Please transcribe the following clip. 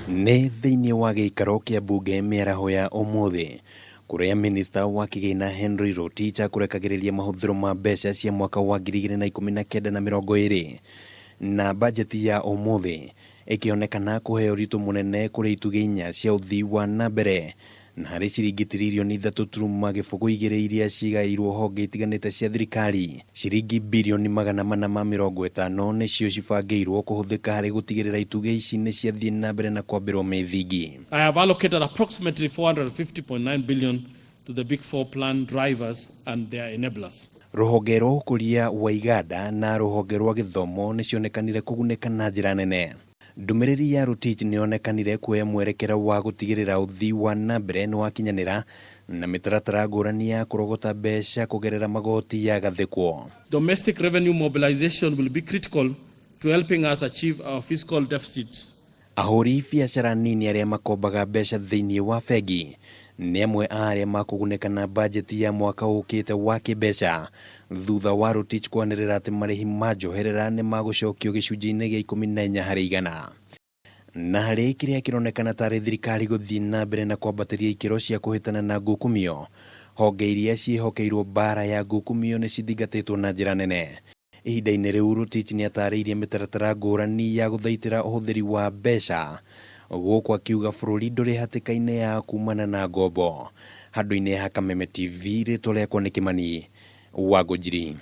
Nĩ thĩinĩ wa gĩikaro kĩa mbunge mĩaraho ya ũmũthĩ kũrĩa minista wa kĩgĩna Henry Rotich akũrekagĩrĩria mahũthĩro ma mbeca cia mwaka wa 2019 na 20 na bajeti ya ũmũthĩ ĩkĩonekana kũhe ũritũ mũnene kũrĩ itugĩ inya cia ũthii wa na mbere na harĩ ciringi tiririoni 3.02 iria cigaĩirwo honge itiganĩte cia thirikari. Ciringi birioni 450 nĩcio cibangĩirwo kũhũthĩka harĩ gũtigĩrĩra itugĩ ici nĩ ciathiĩ na mbere na kwambĩrwo mĩthingi. I have allocated approximately 450.9 billion to the Big Four plan drivers and their enablers. Rũhonge rwa ũkũria wa iganda na rũhonge rwa gĩthomo nĩ cionekanire kũgunĩka na njĩra nene. Ndũmĩrĩri ya Rotich nĩ yonekanire kuoya mwerekera wa gũtigĩrĩra ũthii wa na mbere nĩ wakinyanĩra na mĩtaratara ngũrani ya kũrogota mbeca kũgerera magoti yagathĩkwo. Domestic revenue mobilization will be critical to helping us achieve our fiscal deficit. Ahũri biacara nini arĩa makombaga mbeca thĩinĩ wa bengi nĩ amwe a arĩa makũgunĩka na bajeti ya mwaka ũkĩte wa kĩmbeca thutha wa Rotich kwanĩrĩra atĩ marĩhi ma njoherera nĩ magũcokio gĩcunjĩ-inĩ gĩa 14 harĩ igana. Na harĩ kĩrĩa kĩronekana tarĩ thirikari gũthiĩ na mbere na kwambatĩria ikĩro cia kũhĩtana na ngukumio, honge iria ciĩhokeirwo mbara ya ngukumio nĩ cithingatĩtwo na njĩra nene. Ihinda-inĩ rĩu Rotich nĩ atarĩirie mĩtaratara ngũrani ya gũthaitĩra ũhũthĩri wa mbeca gũkũ akiuga bũrũri ndũrĩ hatĩka-inĩ ya kumana na ngombo. Handũ-inĩ ha Kameme TV, rĩtwa rĩakwa nĩ Kĩmani wa Ngũnjiri.